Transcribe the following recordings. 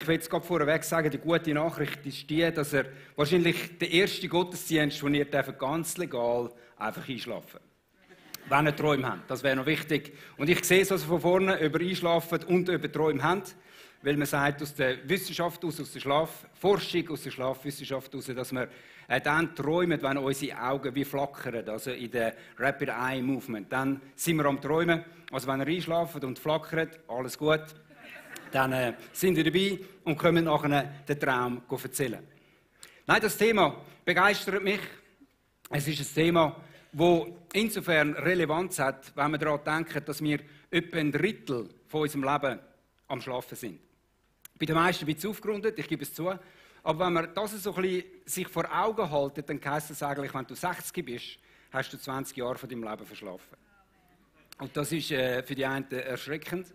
Ich will jetzt gerade vorweg sagen, die gute Nachricht ist die, dass er wahrscheinlich der erste Gottesdienst, wo ihr ganz legal einfach einschlafen dürft. Wenn ihr Träume habt. Das wäre noch wichtig. Und ich sehe es also von vorne, über Einschlafen und über Träume habt. Weil man sagt aus der Wissenschaft aus der Schlafforschung, aus der Schlafwissenschaft aus, dass wir dann träumen, wenn unsere Augen wie flackern, also in der Rapid Eye Movement. Dann sind wir am Träumen. Also wenn ihr einschlaft und flackert, alles gut. Dann sind wir dabei und können nachher den Traum erzählen. Nein, das Thema begeistert mich. Es ist ein Thema, das insofern Relevanz hat, wenn wir daran denken, dass wir etwa ein Drittel von unserem Leben am Schlafen sind. Bei den meisten wird es aufgerundet, ich gebe es zu. Aber wenn man das so ein bisschen sich vor Augen hält, dann heisst es eigentlich, wenn du 60 bist, hast du 20 Jahre von deinem Leben verschlafen. Und das ist für die einen erschreckend.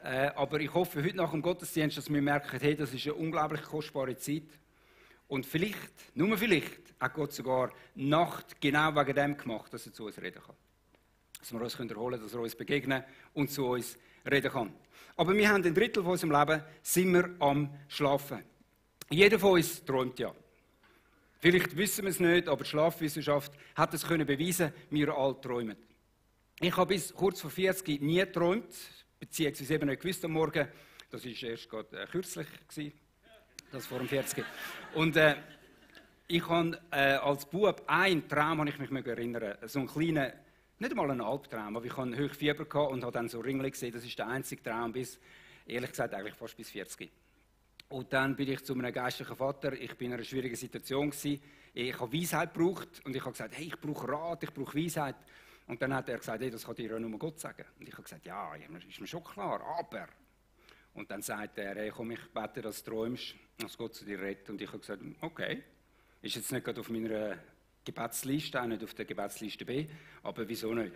Aber ich hoffe heute nach dem Gottesdienst, dass wir merken, hey, das ist eine unglaublich kostbare Zeit. Und vielleicht, nur vielleicht, hat Gott sogar Nacht genau wegen dem gemacht, dass er zu uns reden kann. Dass wir uns erholen können, dass er uns begegnen und zu uns reden kann. Aber wir haben ein Drittel von unserem Leben, sind wir am Schlafen. Jeder von uns träumt ja. Vielleicht wissen wir es nicht, aber die Schlafwissenschaft hat es beweisen, wir alle träumen. Ich habe bis kurz vor 40 nie geträumt, beziehungsweise eben nicht gewusst am Morgen. Das war erst gerade kürzlich, das vor dem 40. Und ich habe als Bub einen Traum, an ich mich erinnern, so einen kleinen, nicht einmal einen Albtraum, aber ich hatte hoch Fieber und habe dann so Ringli gesehen. Das ist der einzige Traum bis, ehrlich gesagt, eigentlich fast bis 40. Und dann bin ich zu einem geistlichen Vater. Ich bin in einer schwierigen Situation gewesen. Ich habe Weisheit gebraucht und ich habe gesagt, hey, ich brauche Rat, ich brauche Weisheit. Und dann hat er gesagt, hey, das kann dir ja nur Gott sagen. Und ich habe gesagt, ja, ist mir schon klar, aber. Und dann sagt er, hey, komm, ich bete, dass du träumst, dass Gott zu dir redet. Und ich habe gesagt, okay, ist jetzt nicht gerade auf meiner Gebetsliste, auch nicht auf der Gebetsliste B, aber wieso nicht?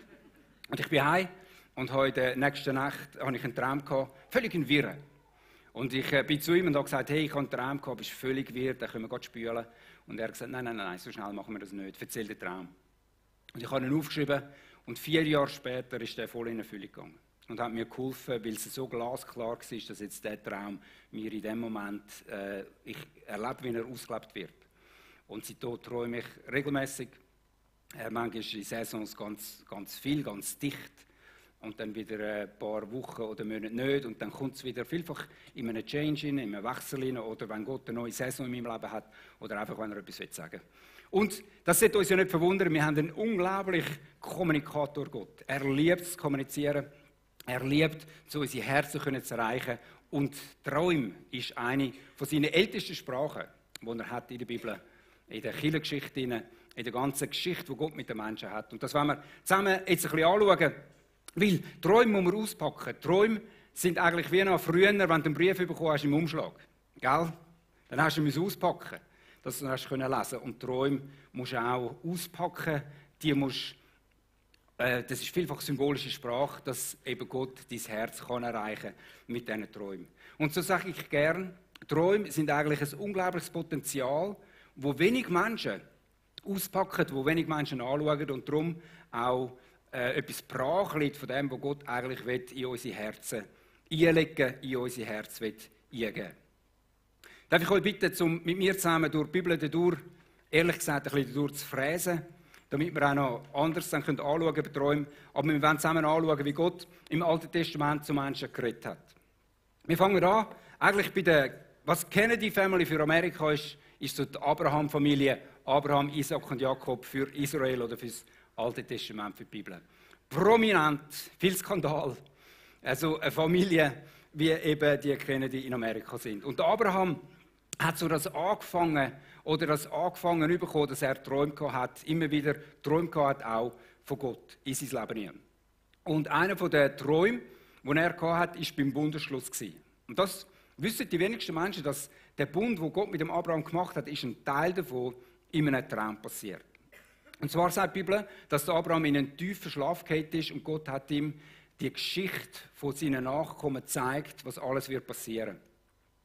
Und ich bin heim und in der nächsten Nacht hatte ich einen Traum gehabt, völlig in Wirren. Und ich bin zu ihm und habe gesagt, hey, ich habe einen Traum gehabt, bist völlig wirr, den können wir gerade spülen. Und er hat gesagt, nein, so schnell machen wir das nicht, erzähl den Traum. Und ich habe ihn aufgeschrieben und 4 Jahre später ist er voll in Erfüllung gegangen. Und hat mir geholfen, weil es so glasklar war, dass jetzt dieser Traum mir in dem Moment, ich erlebe, wie er ausgelebt wird. Und seitdem träume ich regelmäßig, manchmal in Saisons ganz viel, ganz dicht. Und dann wieder ein paar Wochen oder Monate nicht. Und dann kommt es wieder vielfach in einen Change, in einen Wechsel rein, oder wenn Gott eine neue Saison in meinem Leben hat, oder einfach, wenn er etwas sagen will. Und das sollte uns ja nicht verwundern, wir haben einen unglaublichen Kommunikator Gott. Er liebt es zu kommunizieren, er liebt, zu unsere Herzen zu erreichen. Und Träume ist eine von seinen ältesten Sprachen, die er hat in der Bibel, in der Kirchengeschichte, in der ganzen Geschichte, die Gott mit den Menschen hat. Und das wollen wir zusammen jetzt ein bisschen anschauen. Weil Träume muss man auspacken. Träume sind eigentlich wie noch früher, wenn du einen Brief bekommen hast im Umschlag. Gell? Dann hast du ihn auspacken, dass du ihn lesen konntest. Und Träume musst du auch auspacken. Das ist vielfach symbolische Sprache, dass eben Gott dein Herz erreichen kann mit diesen Träumen. Und so sage ich gern, Träume sind eigentlich ein unglaubliches Potenzial, wo wenig Menschen auspacken, wo wenig Menschen anschauen und darum auch etwas brach liegt von dem, was Gott eigentlich in unsere Herzen einlegen, in unsere Herzen eingeben. Darf ich euch bitten, mit mir zusammen durch die Bibel durch, ehrlich gesagt, ein bisschen durch zu fräsen, damit wir auch noch anders dann anschauen können, Träume. Aber wir wollen zusammen anschauen, wie Gott im Alten Testament zu Menschen geredet hat. Wir fangen an, eigentlich bei der, was Kennedy Family für Amerika ist so die Abraham-Familie, Abraham, Isaac und Jakob für Israel oder für das Alte Testament für die Bibel. Prominent, viel Skandal. Also eine Familie, wie eben die Kennedy in Amerika sind. Und Abraham hat so das angefangen bekommen, dass er Träume hat, immer wieder Träume hat, auch von Gott in sein Leben hinein. Und einer der Träume, den er hat, war beim Bundesschluss. Und das wissen die wenigsten Menschen, dass der Bund, den Gott mit dem Abraham gemacht hat, ist ein Teil davon in einem Traum passiert. Und zwar sagt die Bibel, dass der Abraham in einen tiefen Schlaf gefallen ist und Gott hat ihm die Geschichte von seinen Nachkommen gezeigt, was alles wird passieren.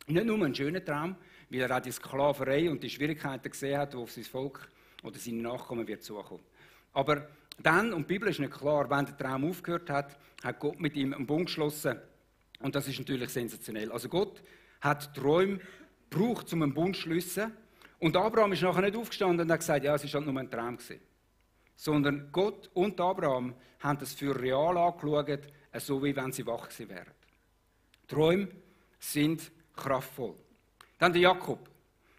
Nicht nur ein schöner Traum, weil er auch die Sklaverei und die Schwierigkeiten gesehen hat, die auf sein Volk oder seine Nachkommen wird zukommen. Aber dann, und die Bibel ist nicht klar, wenn der Traum aufgehört hat, hat Gott mit ihm einen Bund geschlossen. Und das ist natürlich sensationell. Also Gott hat Träume gebraucht, um einen Bund zu schliessen. Und Abraham ist nachher nicht aufgestanden und hat gesagt, ja, es war halt nur ein Traum gewesen. Sondern Gott und Abraham haben das für real angeschaut, so wie wenn sie wach gewesen wären. Träume sind kraftvoll. Dann der Jakob.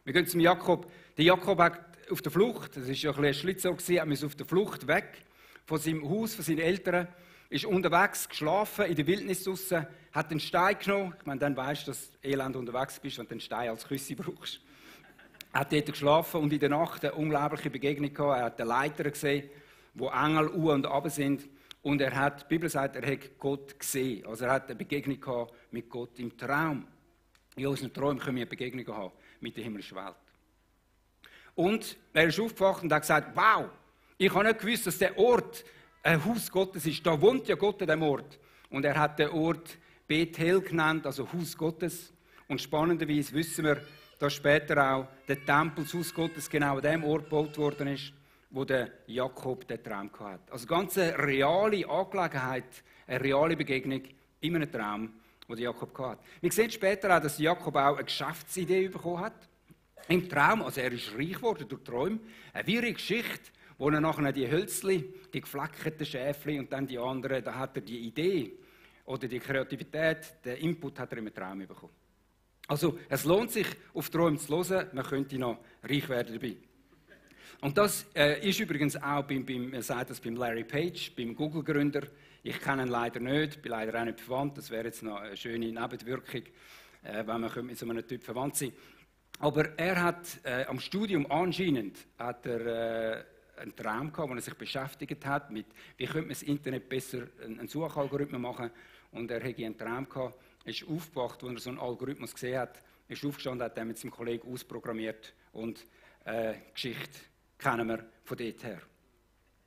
Wir gehen zum Jakob. Der Jakob hat auf der Flucht, das war ja ein Schlitzohr, er ist auf der Flucht weg von seinem Haus, von seinen Eltern, ist unterwegs geschlafen, in der Wildnis draussen, hat den Stein genommen. Ich meine, dann weisst du, dass du elend unterwegs bist, wenn du den Stein als Küsse brauchst. Er hat dort geschlafen und in der Nacht eine unglaubliche Begegnung gehabt. Er hat den Leiter gesehen, wo Engel u und ab sind. Und er hat, die Bibel sagt, er hat Gott gesehen. Also er hat eine Begegnung gehabt mit Gott im Traum. In unseren Träumen können wir eine Begegnung haben mit der himmlischen Welt. Und er ist aufgewacht und hat gesagt, wow, ich habe nicht gewusst, dass der Ort ein Haus Gottes ist. Da wohnt ja Gott an dem Ort. Und er hat den Ort Bethel genannt, also Haus Gottes. Und spannenderweise wissen wir, dass später auch der Tempel, das Haus Gottes, genau an dem Ort gebaut worden ist, wo der Jakob den Traum hatte. Also ganz eine reale Angelegenheit, eine reale Begegnung in einem Traum, den Jakob hatte. Wir sehen später auch, dass Jakob auch eine Geschäftsidee bekommen hat. Im Traum, also er ist reich geworden durch Träume, eine wirre Geschichte, wo er nachher die Hölzli, die gefleckerten Schäfli und dann die anderen, da hat er die Idee oder die Kreativität, den Input hat er im Traum bekommen. Also es lohnt sich, auf Träume zu hören, man könnte noch reich werden dabei. Und das ist übrigens auch man sagt das beim Larry Page, beim Google-Gründer. Ich kenne ihn leider nicht, bin leider auch nicht verwandt, das wäre jetzt noch eine schöne Nebenwirkung, wenn man mit so einem Typ verwandt sein könnte. Aber er hat am Studium anscheinend einen Traum gehabt, wo er sich beschäftigt hat mit, wie könnte man das Internet besser einen Suchalgorithmus machen. Und er hatte einen Traum gehabt, ist aufgewacht, als er so einen Algorithmus gesehen hat, ist aufgestanden, hat den mit seinem Kollegen ausprogrammiert und Geschichte kennen wir von dort her.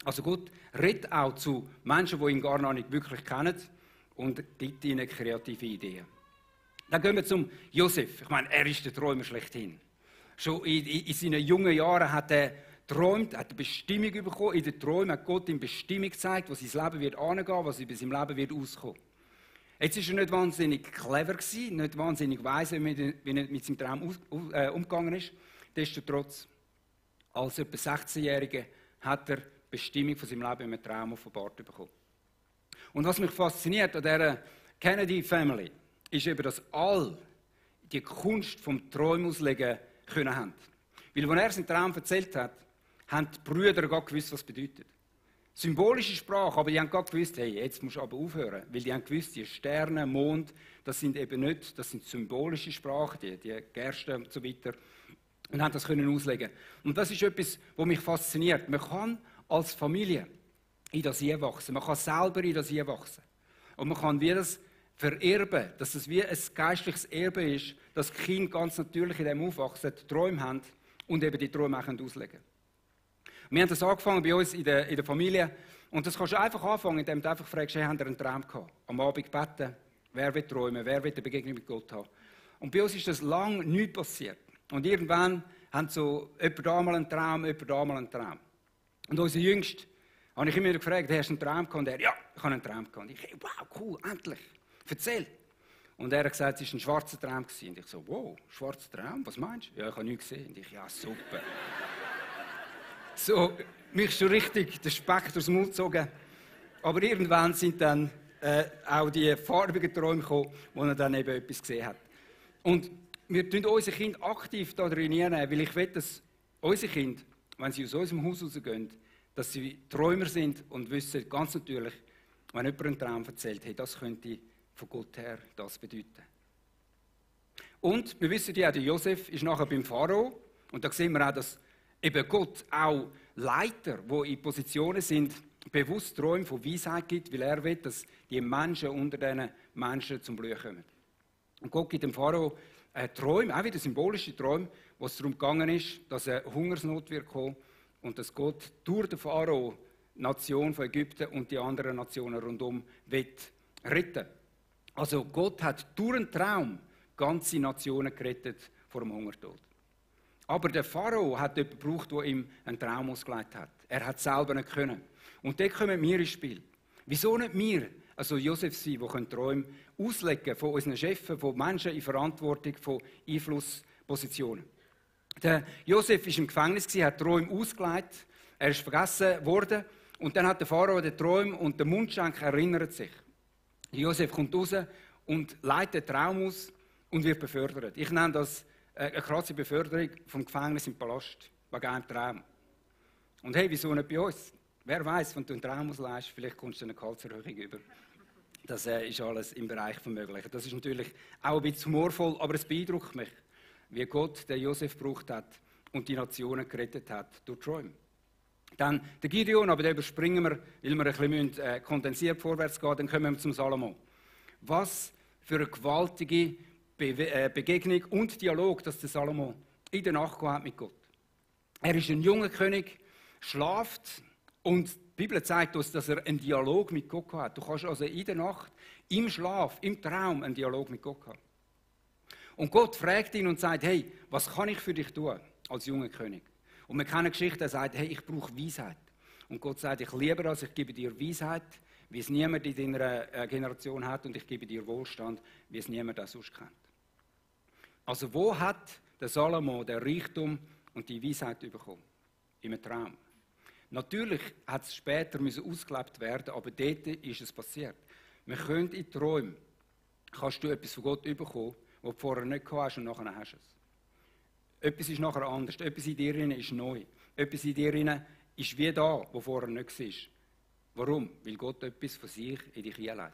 Also Gott redet auch zu Menschen, die ihn gar noch nicht wirklich kennen und gibt ihnen kreative Ideen. Dann gehen wir zum Josef. Ich meine, er ist der Träumer schlechthin. Schon in seinen jungen Jahren hat er geträumt, hat eine Bestimmung bekommen. In den Träumen hat Gott ihm Bestimmung gezeigt, wo sein Leben wird angehen, was über sein Leben wird auskommen. Jetzt war er nicht wahnsinnig clever gewesen, nicht wahnsinnig weise, wie er mit seinem Traum umgegangen ist. Nichtsdestotrotz, als etwa 16-Jähriger hat er die Bestimmung von seinem Leben im Traum offenbart bekommen. Und was mich fasziniert an dieser Kennedy Family, ist eben, dass alle die Kunst vom Träumen auslegen können haben. Weil, als er seinen Traum erzählt hat, haben die Brüder gar gewusst, was es bedeutet. Symbolische Sprache, aber die haben gar gewusst, hey, jetzt musst du aber aufhören. Weil die haben gewusst, die Sterne, Mond, das sind eben nicht, das sind symbolische Sprachen, die Gerste und so weiter. Und haben das können auslegen. Und das ist etwas, was mich fasziniert. Man kann als Familie in das hineinwachsen. Man kann selber in das hineinwachsen. Und man kann wie das vererben, dass es wie ein geistliches Erbe ist, dass die Kinder ganz natürlich in dem aufwachsen, Träume haben und eben die Träume auch auslegen können. Wir haben das angefangen bei uns in der Familie. Und das kannst du einfach anfangen, indem du einfach fragst, hey, habt ihr einen Traum gehabt? Am Abend beten, wer will träumen, wer will eine Begegnung mit Gott haben? Und bei uns ist das lange nichts passiert. Und irgendwann haben so jemand da mal einen Traum, jemand da mal einen Traum. Und unser Jüngster habe ich immer wieder gefragt, hast du einen Traum gehabt? Und er, ja, ich habe einen Traum gehabt. Und ich, hey, wow, cool, endlich. Erzähl. Und er hat gesagt, es war ein schwarzer Traum. Und ich so, wow, schwarzer Traum, was meinst du? Ja, ich habe nichts gesehen. Und ich, ja, super. So, mich schon richtig den Speck durchs Mund gezogen. Aber irgendwann sind dann auch die farbigen Träume gekommen, wo er dann eben etwas gesehen hat. Und wir tun unsere Kinder aktiv da drin nehmen, weil ich will, dass unsere Kinder, wenn sie aus unserem Haus rausgehen, dass sie Träumer sind und wissen ganz natürlich, wenn jemand einen Traum erzählt, hey, das könnte von Gott her das bedeuten. Und wir wissen ja, der Josef ist nachher beim Pharao und da sehen wir auch, dass eben Gott auch Leiter, die in Positionen sind, bewusst Träume von Weisheit gibt, weil er will, dass die Menschen unter diesen Menschen zum Blühen kommen. Und Gott gibt dem Pharao Träume, auch wieder symbolische Träume, wo es darum gegangen ist, dass eine Hungersnot wird kommen und dass Gott durch den Pharao die Nation von Ägypten und die anderen Nationen rundum retten. Also Gott hat durch einen Traum ganze Nationen gerettet vor dem Hungertod. Aber der Pharao hat jemanden gebraucht, der ihm einen Traum ausgelegt hat. Er hat es selber nicht können. Und dort kommen wir ins Spiel. Wieso nicht wir also Josef sein, der Träume auslegen kann, von unseren Chefen, von Menschen in Verantwortung, von Einflusspositionen. Der Josef war im Gefängnis, hat Träume ausgelegt, er ist vergessen worden und dann hat der Pharao den Träume und der Mundschenk erinnert sich. Josef kommt raus und leitet den Traum aus und wird befördert. Ich nenne das eine krasse Beförderung vom Gefängnis im Palast, wegen einem Traum. Und hey, wieso nicht bei uns? Wer weiß, wenn du einen Traum ausleihst, vielleicht kommst du eine Gehaltserhöhung über. Das ist alles im Bereich des Möglichen. Das ist natürlich auch ein bisschen humorvoll, aber es beeindruckt mich, wie Gott den Josef gebraucht hat und die Nationen gerettet hat durch Träume. Dann der Gideon, aber den überspringen wir, weil wir ein bisschen kondensiert vorwärts gehen, dann kommen wir zum Salomo. Was für eine gewaltige Begegnung und Dialog, dass der Salomo in der Nacht hat mit Gott. Er ist ein junger König, schlaft und die Bibel zeigt uns, dass er einen Dialog mit Gott hat. Du kannst also in der Nacht, im Schlaf, im Traum einen Dialog mit Gott haben. Und Gott fragt ihn und sagt, hey, was kann ich für dich tun als junger König? Und wir kennen eine Geschichte, er sagt, hey, ich brauche Weisheit. Und Gott sagt, ich liebe das, ich gebe dir Weisheit, wie es niemand in deiner Generation hat, und ich gebe dir Wohlstand, wie es niemand auch sonst kennt. Also wo hat der Salomo den Reichtum und die Weisheit bekommen? Im Traum. Natürlich hat es später ausgelebt werden, aber dort ist es passiert. Wir können in Träumen, kannst du etwas von Gott bekommen, was du vorher nicht gehabt hast und nachher hast du es. Etwas ist nachher anders, etwas in dir ist neu. Etwas in dir ist wie da, wo vorher nicht war. Warum? Weil Gott etwas von sich in dich hineinlegt.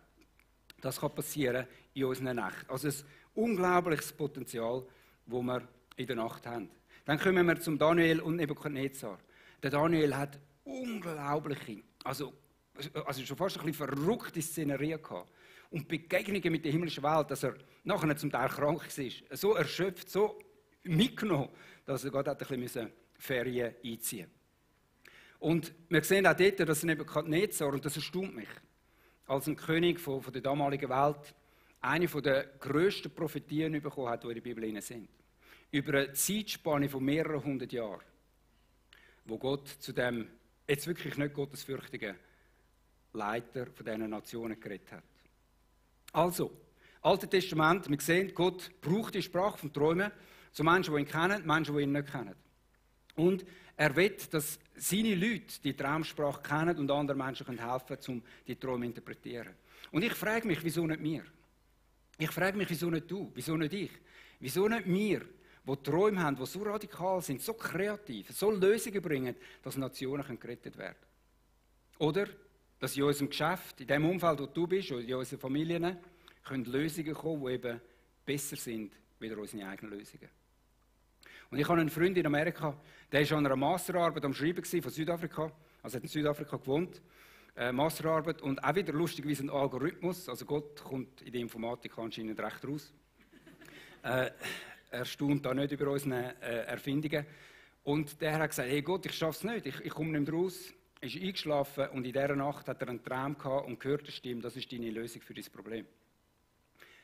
Das kann passieren in unseren Nächten. Also ein unglaubliches Potenzial, das wir in der Nacht haben. Dann kommen wir zum Daniel und Nebukadnezar. Der Daniel hat unglaubliche, also schon fast ein bisschen verrückte Szenerien gehabt. Und Begegnungen mit der himmlischen Welt, dass er nachher zum Teil krank war. So erschöpft, so mitgenommen, dass er gerade ein bisschen Ferien einziehen musste. Und wir sehen auch dort, dass Nebukadnezar, und das erstaunt mich, als ein König von der damaligen Welt, eine der grössten Prophetien bekommen hat, die in der Bibel sind. Über eine Zeitspanne von mehreren hundert Jahren, wo Gott zu dem jetzt wirklich nicht gottesfürchtigen Leiter von diesen Nationen geredet hat. Also, Altes Testament, wir sehen, Gott braucht die Sprache von Träumen zu Menschen, die ihn kennen, Menschen, die ihn nicht kennen. Und er will, dass seine Leute die Traumsprache kennen und anderen Menschen helfen können, um die Träume zu interpretieren. Und ich frage mich, wieso nicht wir? Ich frage mich, wieso nicht du? Wieso nicht ich? Wieso nicht wir, die Träume haben, die so radikal sind, so kreativ, so Lösungen bringen, dass Nationen gerettet werden können? Oder, dass in unserem Geschäft, in dem Umfeld, wo du bist, oder in unseren Familien, können Lösungen kommen, die eben besser sind als unsere eigenen Lösungen. Und ich habe einen Freund in Amerika, der war an einer Masterarbeit am Schreiben von Südafrika, also hat in Südafrika gewohnt, Masterarbeit, und auch wieder lustigerweise ein Algorithmus, also Gott kommt in der Informatik anscheinend recht raus. Er staunt da nicht über unsere Erfindungen. Und der hat gesagt, hey Gott, ich schaffe es nicht, ich komme nicht mehr raus. Er ist eingeschlafen und in dieser Nacht hat er einen Traum gehabt und gehört eine Stimme, das ist deine Lösung für dieses Problem.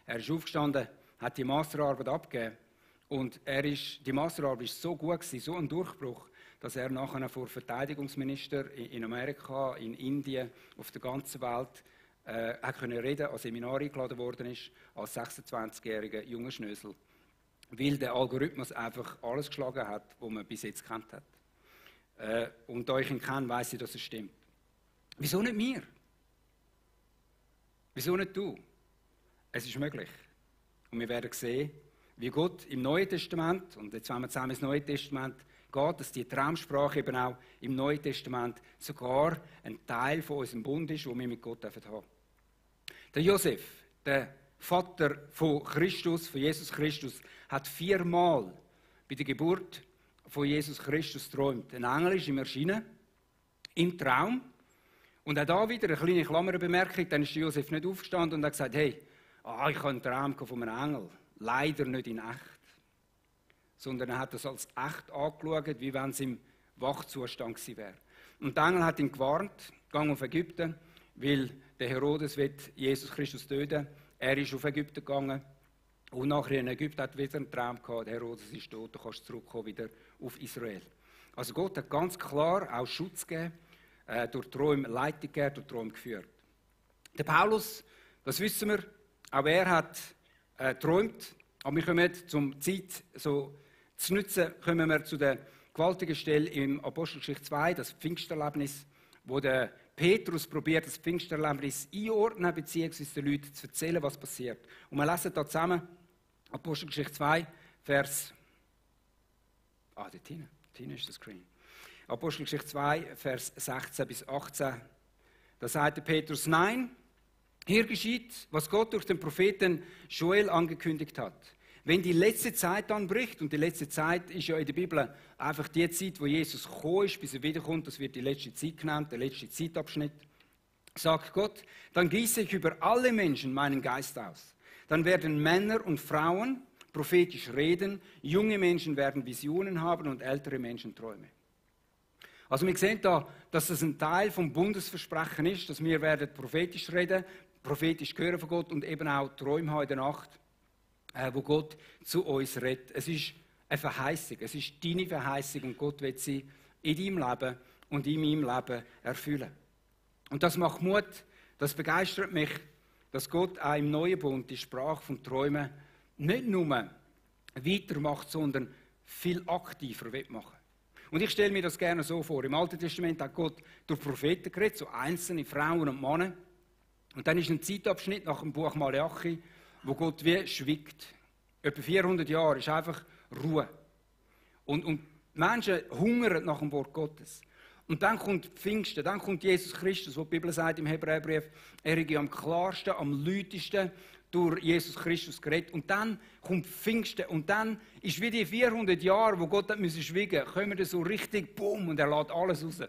Er ist aufgestanden, hat die Masterarbeit abgegeben und die Masterarbeit war so gut gewesen, so ein Durchbruch, dass er nachher vor Verteidigungsministern in Amerika, in Indien, auf der ganzen Welt hat können reden, an Seminar eingeladen worden ist, als 26-jähriger junger Schnösel, weil der Algorithmus einfach alles geschlagen hat, was man bis jetzt kennt hat. Und da ich ihn kenne, weiss ich, dass es stimmt. Wieso nicht mir? Wieso nicht du? Es ist möglich. Und wir werden sehen, wie Gott im Neuen Testament, und jetzt wenn wir zusammen ins Neue Testament geht, dass die Traumsprache eben auch im Neuen Testament sogar ein Teil von unserem Bund ist, den wir mit Gott haben dürfen. Der Josef, der Vater von Christus, von Jesus Christus, hat 4-mal bei der Geburt von Jesus Christus geträumt. Ein Engel ist ihm erschienen, im Traum. Und auch da wieder eine kleine Klammerbemerkung, dann ist Josef nicht aufgestanden und hat gesagt, hey, ich habe einen Traum von einem Engel. Leider nicht in echt. Sondern er hat das als echt angeschaut, wie wenn es im Wachzustand gewesen wäre. Und der Engel hat ihn gewarnt, gang auf Ägypten, weil der Herodes will Jesus Christus töten. Er ist auf Ägypten gegangen und nachher in Ägypten hat wieder einen Traum gehabt, der Herodes ist tot, du kannst zurückkommen wieder auf Israel. Also Gott hat ganz klar auch Schutz gegeben, durch Träume Leitung gegeben, durch Träume geführt. Der Paulus, das wissen wir, auch er hat geträumt. Aber wir kommen zum Zeit so zu nutzen, kommen wir zu der gewaltigen Stelle im Apostelgeschichte 2, das Pfingsterlebnis, wo der Petrus probiert, das Pfingsterlebnis einordnen, beziehungsweise den Leuten zu erzählen, was passiert. Und wir lesen da zusammen Apostelgeschichte 2, Vers... dort hinten ist das Screen. Apostelgeschichte 2, Vers 16 bis 18. Da sagt der Petrus, nein, hier geschieht, was Gott durch den Propheten Joel angekündigt hat. Wenn die letzte Zeit anbricht, und die letzte Zeit ist ja in der Bibel einfach die Zeit, wo Jesus gekommen ist, bis er wiederkommt, das wird die letzte Zeit genannt, der letzte Zeitabschnitt, sagt Gott, dann gieße ich über alle Menschen meinen Geist aus. Dann werden Männer und Frauen prophetisch reden, junge Menschen werden Visionen haben und ältere Menschen Träume. Also wir sehen da, dass das ein Teil vom Bundesversprechen ist, dass wir werden prophetisch reden, prophetisch hören von Gott und eben auch Träume haben in der Nacht, wo Gott zu uns redet. Es ist eine Verheißung, es ist deine Verheißung und Gott will sie in deinem Leben und in meinem Leben erfüllen. Und das macht Mut, das begeistert mich, dass Gott auch im neuen Bund die Sprache von Träumen nicht nur weitermacht, sondern viel aktiver machen. Und ich stelle mir das gerne so vor. Im Alten Testament hat Gott durch Propheten geredet, so einzelne Frauen und Männer. Und dann ist ein Zeitabschnitt nach dem Buch Malachi, wo Gott wie schwiegt. Etwa 400 Jahre ist einfach Ruhe. Und Menschen hungern nach dem Wort Gottes. Und dann kommt Pfingsten, dann kommt Jesus Christus, wo die Bibel sagt im Hebräerbrief, er ist am klarsten, am lautesten durch Jesus Christus geredet. Und dann kommt Pfingsten und dann ist wie die 400 Jahre, wo Gott schweigen musste, kommen so richtig, bumm, und er lässt alles raus,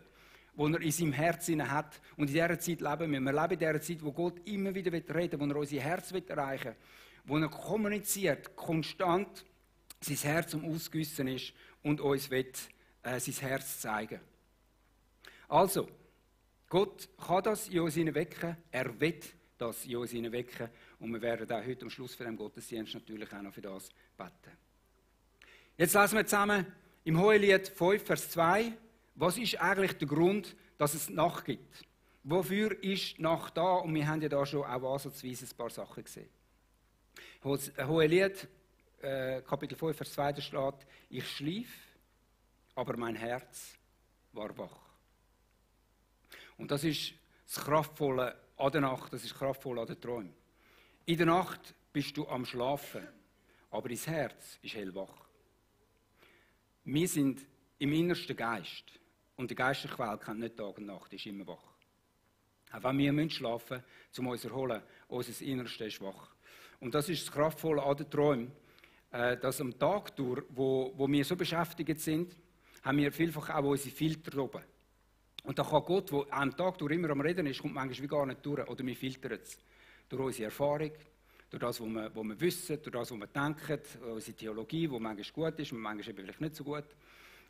was er in seinem Herzen hat. Und in dieser Zeit leben wir. Wir leben in dieser Zeit, wo Gott immer wieder reden will, wo er unser Herz erreichen will, wo er kommuniziert, konstant sein Herz Ausgüssen ist und uns will, sein Herz zeigen. Also, Gott kann das in uns wecken, er will das in uns wecken und wir werden auch heute am Schluss von dem Gottesdienst natürlich auch noch für das beten. Jetzt lesen wir zusammen im Hohelied 5, Vers 2, was ist eigentlich der Grund, dass es Nacht gibt? Wofür ist Nacht da? Und wir haben ja da schon auch ansatzweise ein paar Sachen gesehen. Hohelied, Kapitel 5, Vers 2, da steht, ich schlief, aber mein Herz war wach. Und das ist das Kraftvolle an der Nacht, das ist kraftvoll an den Träumen. In der Nacht bist du am Schlafen, aber dein Herz ist hellwach. Wir sind im innersten Geist und die geistliche Welt kennt nicht Tag und Nacht, ist immer wach. Auch wenn wir schlafen müssen, um uns zu erholen, unser Innerstes ist wach. Und das ist das Kraftvolle an den Träumen, dass am Tag durch, wo wir so beschäftigt sind, haben wir vielfach auch unsere Filter oben. Und da kann Gott, der am Tag durch immer am Reden ist, kommt manchmal wie gar nicht durch. Oder wir filtern es. Durch unsere Erfahrung, durch das, was wir wissen, durch das, was wir denken, unsere Theologie, die manchmal gut ist und manchmal vielleicht nicht so gut.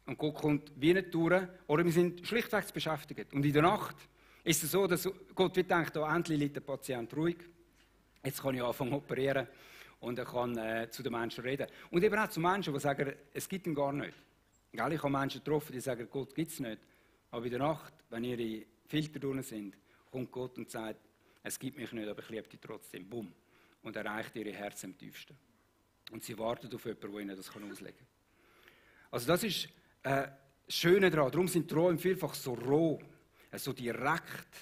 Und Gott kommt wie nicht durch. Oder wir sind schlichtweg beschäftigt. Und in der Nacht ist es so, dass Gott wie denkt, endlich liegt der Patient ruhig. Jetzt kann ich anfangen zu operieren und er kann zu den Menschen reden. Und eben auch zu Menschen, die sagen, es gibt ihn gar nicht. Ich habe Menschen getroffen, die sagen, Gott gibt es nicht. Aber in der Nacht, wenn ihre Filter drin sind, kommt Gott und sagt, es gibt mich nicht, aber ich liebe dich trotzdem. Bumm. Und erreicht ihre Herzen am tiefsten. Und sie warten auf jemanden, der ihnen das auslegen kann. Also das ist das Schöne daran. Darum sind Träume vielfach so roh, so direkt,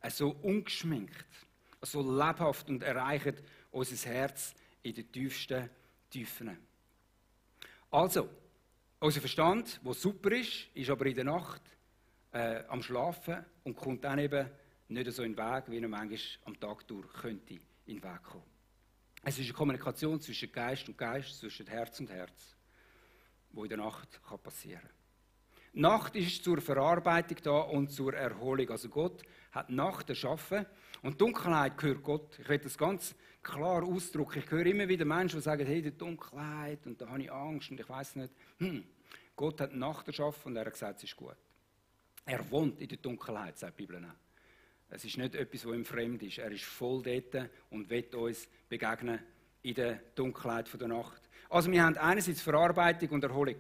so ungeschminkt, so lebhaft und erreichen unser Herz in den tiefsten Tiefen. Also, unser Verstand, der super ist, ist aber in der Nacht am Schlafen und kommt dann eben nicht so in den Weg, wie er manchmal am Tag durch könnte in den Weg kommen. Es ist eine Kommunikation zwischen Geist und Geist, zwischen Herz und Herz, die in der Nacht passieren kann. Nacht ist zur Verarbeitung da und zur Erholung. Also Gott hat Nacht erschaffen und Dunkelheit gehört Gott. Ich will das ganz klar ausdrücken. Ich höre immer wieder Menschen, die sagen, hey, die Dunkelheit und da habe ich Angst und ich weiß nicht. Gott hat Nacht erschaffen und er hat gesagt, es ist gut. Er wohnt in der Dunkelheit, sagt die Bibel auch. Es ist nicht etwas, was ihm fremd ist. Er ist voll dort und will uns begegnen in der Dunkelheit der Nacht. Also wir haben einerseits Verarbeitung und Erholung.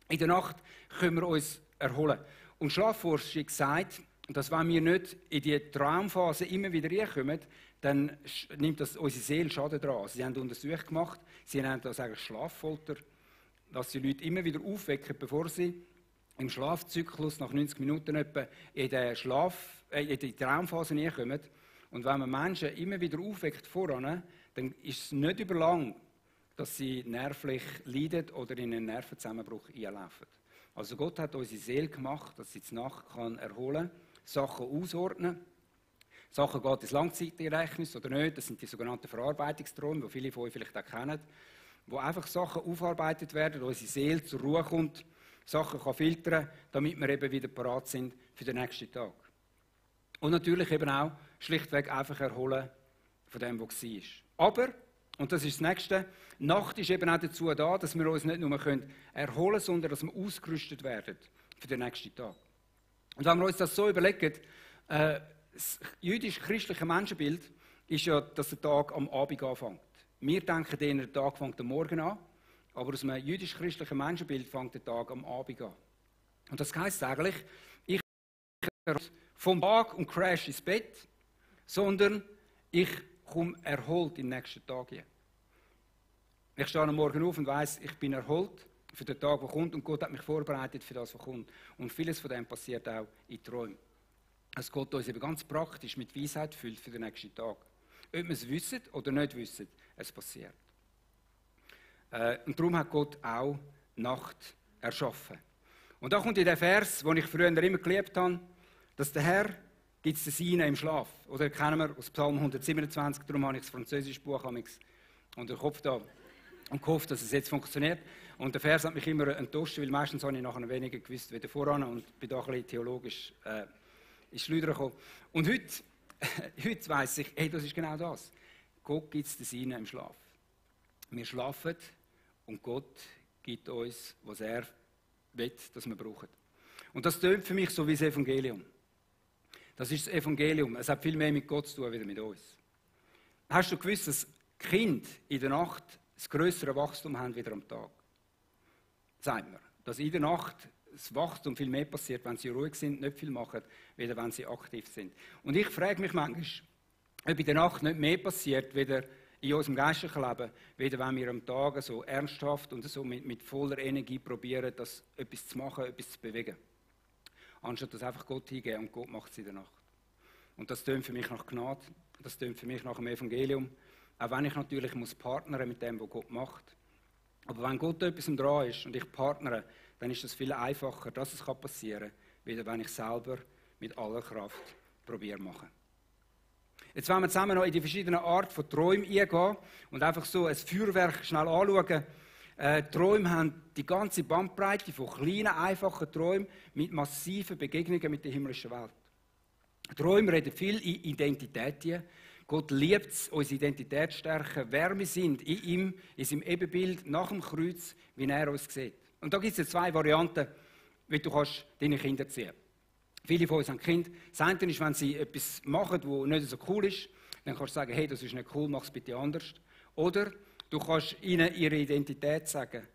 In der Nacht können wir uns erholen. Und Schlafforschung sagt, dass wenn wir nicht in die Traumphase immer wieder reinkommen, dann nimmt das unsere Seele Schaden daran. Sie haben Untersuchungen gemacht, sie nennen das eigentlich Schlaffolter, dass die Leute immer wieder aufwecken, bevor sie im Schlafzyklus nach 90 Minuten etwa in die Traumphase reinkommen. Und wenn man Menschen immer wieder aufweckt voran, dann ist es nicht über lang, dass sie nervlich leiden oder in einen Nervenzusammenbruch einlaufen. Also Gott hat unsere Seele gemacht, dass sie die Nacht erholen kann, Sachen ausordnen. Sachen geht ins Langzeitgedächtnis oder nicht. Das sind die sogenannten Verarbeitungsträume, die viele von euch vielleicht auch kennen, wo einfach Sachen aufgearbeitet werden, wo unsere Seele zur Ruhe kommt, Sachen kann filtern, damit wir eben wieder parat sind für den nächsten Tag. Und natürlich eben auch schlichtweg einfach erholen von dem, was war. Aber, und das ist das Nächste, Nacht ist eben auch dazu da, dass wir uns nicht nur erholen können, sondern dass wir ausgerüstet werden für den nächsten Tag. Und wenn wir uns das so überlegen, das jüdisch-christliche Menschenbild ist ja, dass der Tag am Abend anfängt. Wir denken, der Tag fängt am Morgen an, aber aus einem jüdisch-christlichen Menschenbild fängt der Tag am Abend an. Und das heisst eigentlich, ich vom Tag und crash ins Bett, sondern ich komme erholt in den nächsten Tag hier. Ich stehe am Morgen auf und weiss, ich bin erholt für den Tag, der kommt, und Gott hat mich vorbereitet für das, was kommt. Und vieles von dem passiert auch in Träumen. Dass Gott uns eben ganz praktisch mit Weisheit füllt für den nächsten Tag. Ob wir es wissen oder nicht wissen, es passiert. Und darum hat Gott auch Nacht erschaffen. Und da kommt in der Vers, den ich früher immer geliebt habe, dass der Herr gibt es den Seinen im Schlaf. Oder kennen wir aus Psalm 127, darum habe ich das französische Buch unter den Kopf da und gehofft, dass es jetzt funktioniert. Und der Vers hat mich immer enttäuscht, weil meistens habe ich nachher weniger gewusst wie voran und bin da ein bisschen theologisch ins Schleudern gekommen. Und heute weiss ich, hey, das ist genau das. Gott gibt es den Seinen im Schlaf. Wir schlafen und Gott gibt uns, was er will, dass wir brauchen. Und das tönt für mich so wie das Evangelium. Das ist das Evangelium. Es hat viel mehr mit Gott zu tun, als mit uns. Hast du gewusst, dass Kinder in der Nacht das grössere Wachstum haben wieder am Tag? Sagt man. Dass in der Nacht das Wachstum viel mehr passiert, wenn sie ruhig sind, nicht viel machen, weder wenn sie aktiv sind. Und ich frage mich manchmal, ob in der Nacht nicht mehr passiert, weder in unserem geistlichen Leben, weder wenn wir am Tag so ernsthaft und so mit voller Energie probieren, das etwas zu machen, etwas zu bewegen. Anstatt das einfach Gott hingeben und Gott macht es in der Nacht. Und das tönt für mich nach Gnade, das tönt für mich nach dem Evangelium, auch wenn ich natürlich partnern mit dem, was Gott macht. Aber wenn Gott etwas dran ist und ich partnere, dann ist das viel einfacher, dass es passieren kann, wie wenn ich selber mit aller Kraft probiere machen. Jetzt wollen wir zusammen noch in die verschiedenen Arten von Träumen eingehen und einfach so ein Feuerwerk schnell anschauen. Träume haben die ganze Bandbreite von kleinen, einfachen Träumen mit massiven Begegnungen mit der himmlischen Welt. Träume reden viel in Identität. Gott liebt es, unsere Identität zu stärken, wer wir sind, in ihm, in seinem Ebenbild, nach dem Kreuz, wie er uns sieht. Und da gibt es 2 Varianten, wie du deine Kinder erziehen kannst. Viele von uns haben Kinder. Das eine ist, wenn sie etwas machen, was nicht so cool ist, dann kannst du sagen, hey, das ist nicht cool, mach es bitte anders. Oder du kannst ihnen ihre Identität sagen.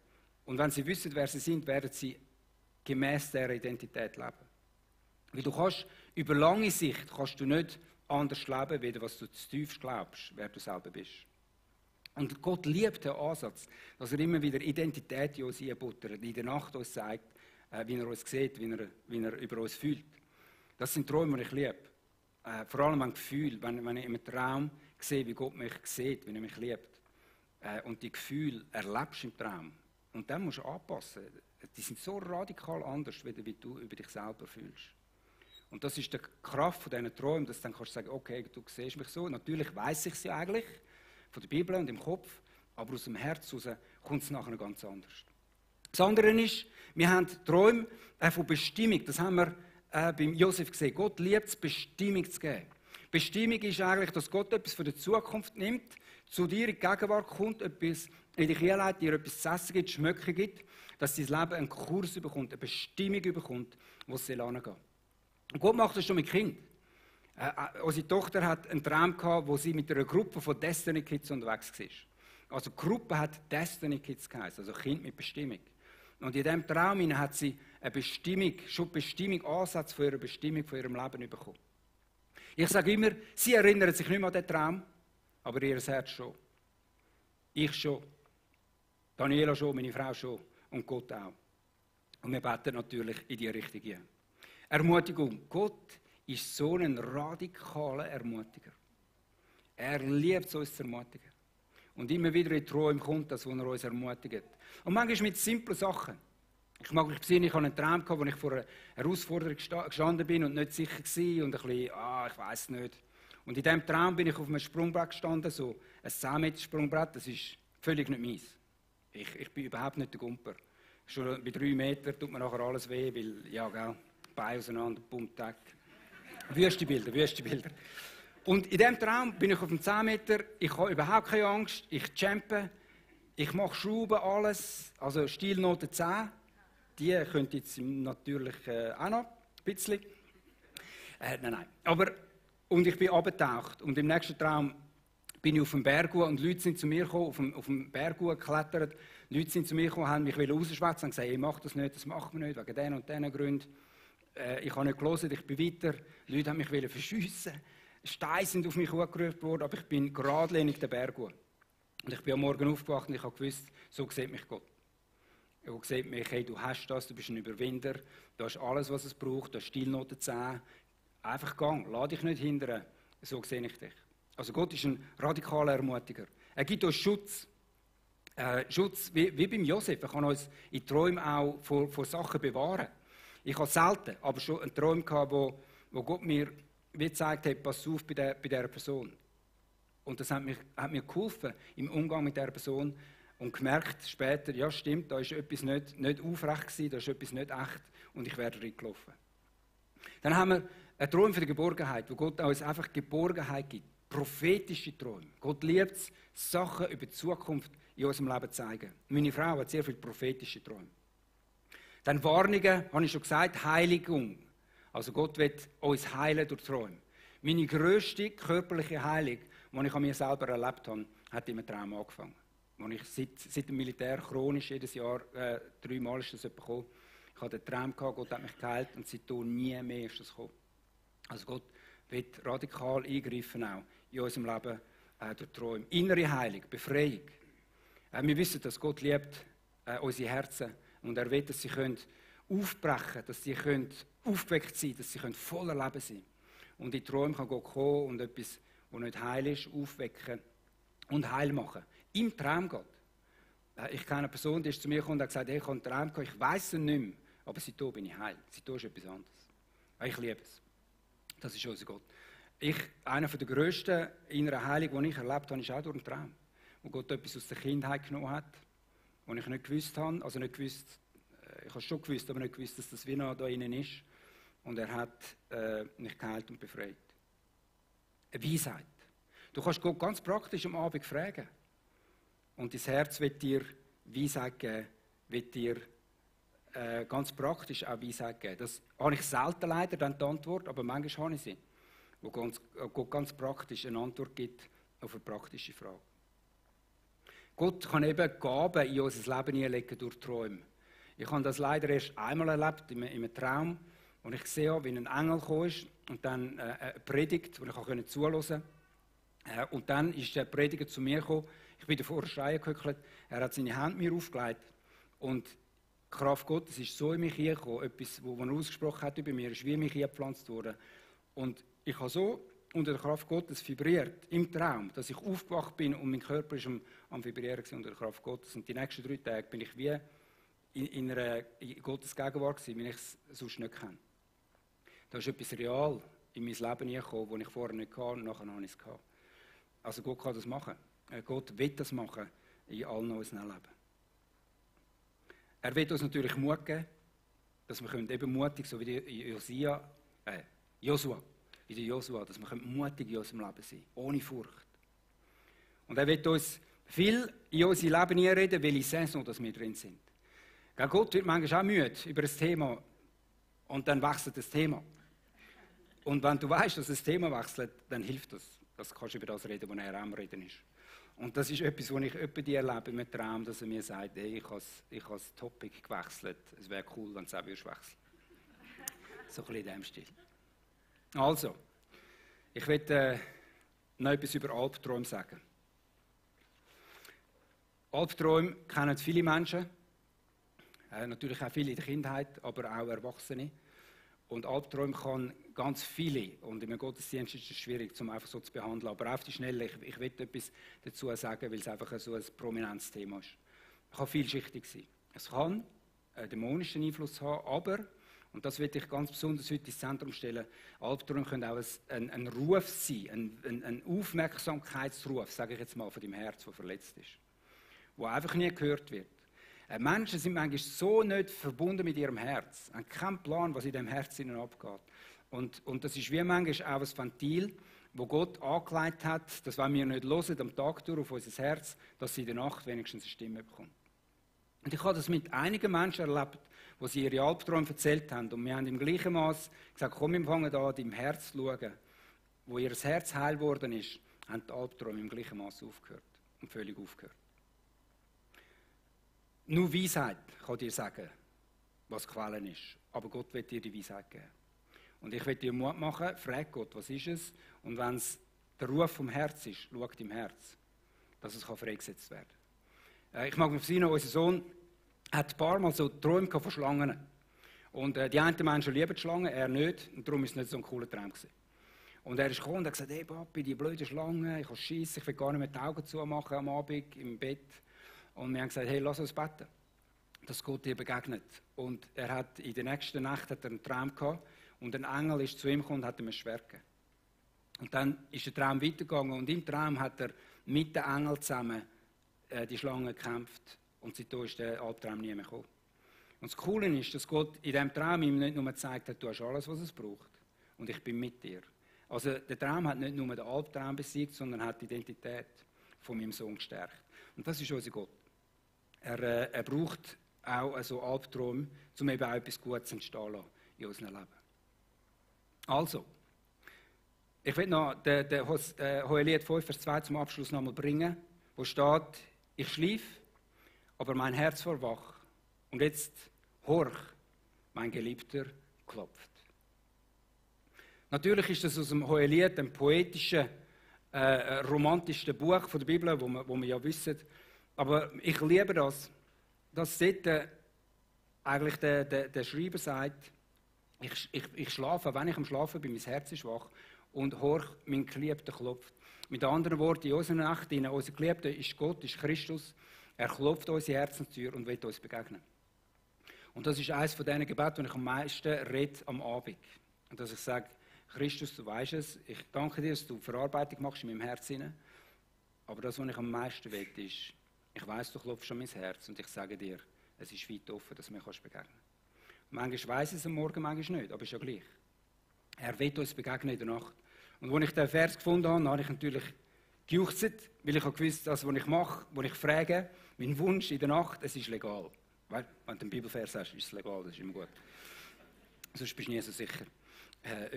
Und wenn sie wissen, wer sie sind, werden sie gemäss dieser Identität leben. Weil du kannst, über lange Sicht kannst du nicht anders leben, wie was du zutiefst glaubst, wer du selber bist. Und Gott liebt den Ansatz, dass er immer wieder Identität in uns einbuttert, in der Nacht uns zeigt, wie er uns sieht, wie er über uns fühlt. Das sind Träume, die ich liebe. Vor allem ein Gefühl, wenn ich im Traum sehe, wie Gott mich sieht, wie er mich liebt. Und die Gefühle erlebst du im Traum. Und dann musst du anpassen. Die sind so radikal anders, wie du über dich selber fühlst. Und das ist die Kraft von diesen Träumen, dass du dann kannst sagen, okay, du siehst mich so. Natürlich weiss ich es ja eigentlich, von der Bibel und im Kopf, aber aus dem Herz heraus kommt es nachher ganz anders. Das andere ist, wir haben Träume von Bestimmung. Das haben wir beim Josef gesehen. Gott liebt es, Bestimmung zu geben. Bestimmung ist eigentlich, dass Gott etwas von der Zukunft nimmt, zu dir in die Gegenwart kommt, etwas in dich hineinleitet, dir etwas zu essen gibt, Schmöcke gibt, dass dein Leben einen Kurs bekommt, eine Bestimmung bekommt, wo es hingehen soll. Und Gott macht das schon mit Kindern. Unsere Tochter hat einen Traum gehabt, wo sie mit einer Gruppe von Destiny Kids unterwegs war. Also die Gruppe hat Destiny Kids geheißen, also Kind mit Bestimmung. Und in diesem Traum hat sie eine Bestimmung, schon Bestimmung, Ansatz von ihrer Bestimmung, von ihrem Leben bekommen. Ich sage immer, sie erinnert sich nicht mehr an den Traum, aber ihr Herz schon. Ich schon. Daniela schon, meine Frau schon und Gott auch. Und wir beten natürlich in die Richtung hinein. Ermutigung. Gott ist so ein radikaler Ermutiger. Er liebt es, uns zu ermutigen. Und immer wieder in Träumen kommt das, wo er uns ermutigt. Und manchmal mit simplen Sachen. Ich mag mich besinnen, ich hatte einen Traum, wo ich vor einer Herausforderung gestanden bin und nicht sicher war und ein bisschen, ich weiss nicht. Und in diesem Traum bin ich auf einem Sprungbrett gestanden, so ein 10 Meter Sprungbrett, das ist völlig nicht meins. Ich bin überhaupt nicht der Gumper. Schon bei 3 Metern tut mir nachher alles weh, weil, ja, gell, Beine auseinander, bumm, tack. Wüste Bilder, wüste Bilder. Und in diesem Traum bin ich auf dem 10 Meter, ich habe überhaupt keine Angst, ich jampe, ich mache Schrauben, alles, also Stilnote 10. Die könnt ihr jetzt natürlich auch noch ein bisschen. Nein. Aber, und ich bin abgetaucht. Und im nächsten Traum bin ich auf dem Berg und Leute sind zu mir gekommen, auf dem Berg geklettert. Leute sind zu mir gekommen, haben mich rausschwätzen und gesagt, ich mache das nicht, das machen wir nicht, wegen diesen und diesen Gründen. Ich habe nicht gelesen, ich bin weiter. Leute haben mich verschiessen. Steine sind auf mich hochgerufen worden, aber ich bin geradlinig den Berg hoch. Und ich bin am Morgen aufgewacht und ich habe gewusst, so sieht mich Gott. Er sieht mich, hey, du hast das, du bist ein Überwinder, du hast alles, was es braucht, du hast Stilnoten 10. Einfach gang, lass dich nicht hindern, so sehe ich dich. Also Gott ist ein radikaler Ermutiger. Er gibt uns Schutz. Schutz wie beim Josef. Er kann uns in Träumen auch vor Sachen bewahren. Ich habe selten, aber schon einen Traum gehabt, wo Gott mir wie gezeigt hat, pass auf bei dieser Person. Und das hat mir geholfen im Umgang mit dieser Person und gemerkt später, ja stimmt, da ist etwas nicht aufrecht gewesen, da ist etwas nicht echt und ich wäre reingelaufen. Dann haben wir einen Traum für die Geborgenheit, wo Gott uns einfach Geborgenheit gibt. Prophetische Träume. Gott liebt es, Sachen über die Zukunft in unserem Leben zu zeigen. Meine Frau hat sehr viele prophetische Träume. Dann Warnungen, habe ich schon gesagt, Heiligung. Also Gott will uns heilen durch Träume. Meine grösste körperliche Heilung, die ich an mir selber erlebt habe, hat in einem Traum angefangen. Als ich seit dem Militär chronisch jedes Jahr 3 Mal ist das gekommen. Ich hatte den Traum gehabt, Gott hat mich geheilt und seitdem nie mehr ist das gekommen. Also Gott wird radikal eingreifen auch in unserem Leben durch Träume. Innere Heilung, Befreiung. Wir wissen, dass Gott liebt unsere Herzen und er will, dass sie aufbrechen können, dass sie aufgeweckt sein können, dass sie voller Leben sein können. Und in Träumen kann Gott kommen und etwas, das nicht heil ist, aufwecken und heil machen. Im Traum Gott. Ich kenne eine Person, die ist zu mir gekommen und hat gesagt, hey, ich habe einen Traum gehabt, ich weiss es nicht mehr, aber seitdem bin ich heil. Seitdem ist etwas anderes. Ich liebe es. Das ist unser Gott. Einer der grössten inneren Heilungen, die ich erlebt habe, ist auch durch einen Traum. Wo Gott etwas aus der Kindheit genommen hat, was ich nicht gewusst habe. Also nicht gewusst, ich habe es schon gewusst, aber nicht gewusst, dass das wie noch da innen ist. Und er hat mich geheilt und befreit. Eine Weisheit. Du kannst Gott ganz praktisch am Abend fragen. Und dein Herz wird dir Weisheit geben, wird dir ganz praktisch auch Weisheit geben. Das habe ich selten leider dann die Antwort, aber manchmal habe ich sie, wo Gott ganz praktisch eine Antwort gibt auf eine praktische Frage. Gott kann eben Gaben in unser Leben hineinlegen durch Träume. Ich habe das leider erst einmal erlebt, in einem Traum, und ich sehe, wie ein Engel gekommen ist und dann eine Predigt, die ich zuhören konnte. Und dann ist der Prediger zu mir gekommen, ich bin davor gehückelt, er hat seine Hand mir aufgelegt und die Kraft Gottes ist so in mich hingekommen, etwas, was er ausgesprochen hat über mir, ist wie in mich hingepflanzt worden. Und ich habe so unter der Kraft Gottes vibriert, im Traum, dass ich aufgewacht bin und mein Körper ist am Vibrieren unter der Kraft Gottes. Und die nächsten 3 Tage bin ich wie in Gottes Gegenwart gewesen, wie ich es sonst nicht kenne. Da ist etwas real in mein Leben hineingekommen, das ich vorher nicht hatte und nachher habe ich es gehabt. Also Gott kann das machen. Gott will das machen in allen unseren Leben. Er will uns natürlich Mut geben, dass wir eben mutig, so wie Josua, dass wir mutig in unserem Leben sein können, ohne Furcht. Und er will uns viel in unser Leben hineinreden, welche Saison dass wir drin sind. Gott wird manchmal auch müde über ein Thema und dann wechselt das Thema. Und wenn du weißt, dass das Thema wechselt, dann hilft das. Das kannst du über das reden, was er am Reden ist. Und das ist etwas, was ich öppe die erlebe in einem Traum, dass er mir sagt, hey, ich habe das Topic gewechselt. Es wäre cool, wenn du es auch wechseln würdest. So ein bisschen in diesem Stil. Also, ich will noch etwas über Albträume sagen. Albträume kennen viele Menschen, natürlich auch viele in der Kindheit, aber auch Erwachsene. Und Albträume kann ganz viele, und im Gottesdienst ist es schwierig, um einfach so zu behandeln, aber auf die Schnelle, ich will etwas dazu sagen, weil es einfach so ein prominentes Thema ist. Es kann vielschichtig sein. Es kann einen dämonischen Einfluss haben, aber, und das will ich ganz besonders heute ins Zentrum stellen, Albträume können auch ein Ruf sein, ein Aufmerksamkeitsruf, sage ich jetzt mal, von dem Herz, das verletzt ist, wo einfach nie gehört wird. Menschen sind manchmal so nicht verbunden mit ihrem Herz, haben keinen Plan, was in dem Herz ihnen abgeht. Und das ist wie manchmal auch ein Ventil, wo Gott angelegt hat, dass wenn wir nicht hören, am Tag durch auf unser Herz, dass sie in der Nacht wenigstens eine Stimme bekommen. Und ich habe das mit einigen Menschen erlebt, die sie ihre Albträume erzählt haben. Und wir haben im gleichen Maß gesagt, komm, wir fangen an, deinem Herz zu schauen. Wo ihr Herz heil geworden ist, haben die Albträume im gleichen Maß aufgehört und völlig aufgehört. Nur Weisheit kann dir sagen, was Quellen ist. Aber Gott wird dir die Weisheit geben. Und ich will dir Mut machen, frag Gott, was ist es? Und wenn es der Ruf vom Herz ist, schau im Herz, dass es freigesetzt werden kann. Ich mag mich erinnern, unser Sohn hat ein paar Mal so Träume von Schlangen. Und die einen Menschen lieben die Schlangen, er nicht. Und darum war es nicht so ein cooler Traum gewesen. Und er ist gekommen und hat gesagt, hey Papi, die blöde Schlange, ich habe Schiss, ich will gar nicht mehr die Augen zumachen am Abend im Bett. Und wir haben gesagt, hey, lass uns beten, dass Gott dir begegnet. Und er hat in der nächsten Nacht einen Traum gehabt und ein Engel ist zu ihm gekommen und hat ihm ein Schwert gegeben. Und dann ist der Traum weitergegangen und im Traum hat er mit den Engeln zusammen die Schlange gekämpft und seitdem ist der Albtraum nie mehr gekommen. Und das Coole ist, dass Gott in diesem Traum ihm nicht nur gezeigt hat, du hast alles, was es braucht und ich bin mit dir. Also der Traum hat nicht nur den Albtraum besiegt, sondern hat die Identität von meinem Sohn gestärkt. Und das ist unser Gott. Er braucht auch so Albträume, um eben auch etwas Gutes entstehen zu lassen in unserem Leben. Also, ich will noch den Hohelied 5, Vers 2 zum Abschluss nochmal bringen, wo steht, ich schlief, aber mein Herz war wach. Und jetzt, horch, mein Geliebter klopft. Natürlich ist das aus dem Hohelied ein poetisches, romantisches Buch von der Bibel, wo wir ja wissen. Aber ich liebe das, dass dort eigentlich der Schreiber sagt, ich schlafe, wenn ich am Schlafen bin, mein Herz ist wach und horch, mein Geliebter klopft. Mit anderen Worten, in unserer Nacht, unser Geliebter ist Gott, ist Christus. Er klopft unsere Herzenstür und will uns begegnen. Und das ist eines von diesen Gebeten, die ich am meisten rede am Abend. Und dass ich sage, Christus, du weißt es, ich danke dir, dass du Verarbeitung machst in meinem Herzen. Aber das, was ich am meisten will, ist, ich weiss, du klopfst an mein Herz und ich sage dir, es ist weit offen, dass du mir begegnen kannst. Manchmal weiss ich es am Morgen, manchmal nicht, aber ist ja gleich. Er will uns begegnen in der Nacht. Und als ich den Vers gefunden habe, habe ich natürlich gejuchzt, weil ich gewusst habe, das, was ich mache, was ich frage, mein Wunsch in der Nacht, es ist legal. Weil, wenn du einen Bibelvers hast, ist es legal, das ist immer gut. Sonst bist du nie so sicher,